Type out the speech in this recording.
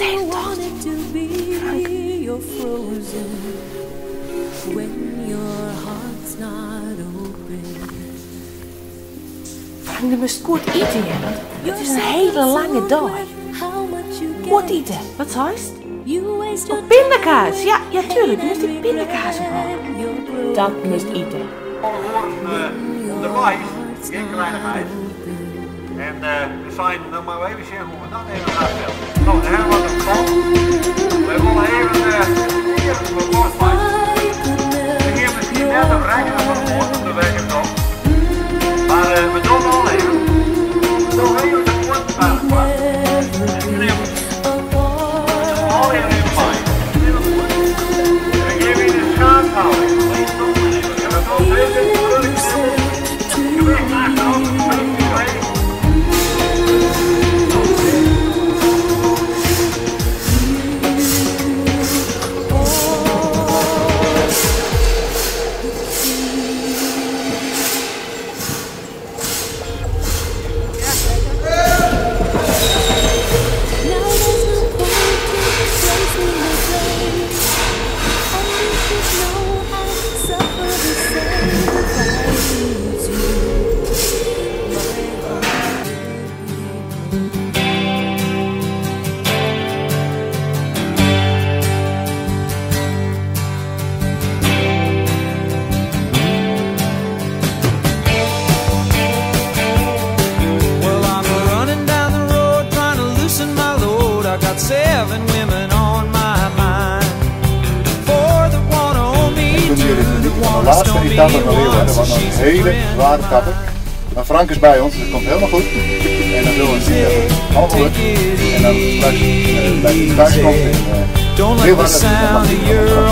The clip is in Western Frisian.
Elfstedentocht. Frank. Frank, do moatst goed ite hear, want it is in hiele lange dei. Goed ite, wat seist? Oh, pindakaas! Ja, ja tuurlijk, do moatst dy pindakaas ophâlde. Dat moatst ite. Alle oaren ûnderweis, gjin kleinigheid. En we seinen, no moatte we even sjen hoe we dat even gaan stellen. No, dêr hawwe we wat in plan. Wy wolle even earen wat losmeitsje. We gean miskien net op rekkene fan de moarn op de wekker komt. Mar we dogge al even. Doch even de fuotten by elkoar. En knip. Allegear even mei. En we gean yn de schaafhouding. En we dogge even grutte knibbels. Gewicht achterop, beetje Well, I'm running down the road trying to loosen my load. I got seven women on my mind. Four that wanna own me, Kunnen two jullie that genieten van de wanna laatste stone me, etappe naar Leeuwarden. one's Wat een she's a hele friend zware of etappe. mine. Maar Frank is bij ons, dus het komt helemaal goed. En dan zullen we zien dat het allemaal lukt. En dan straks bij de thuiskomt in Don't let the Leeuwarden, dan sound mag of hij your nog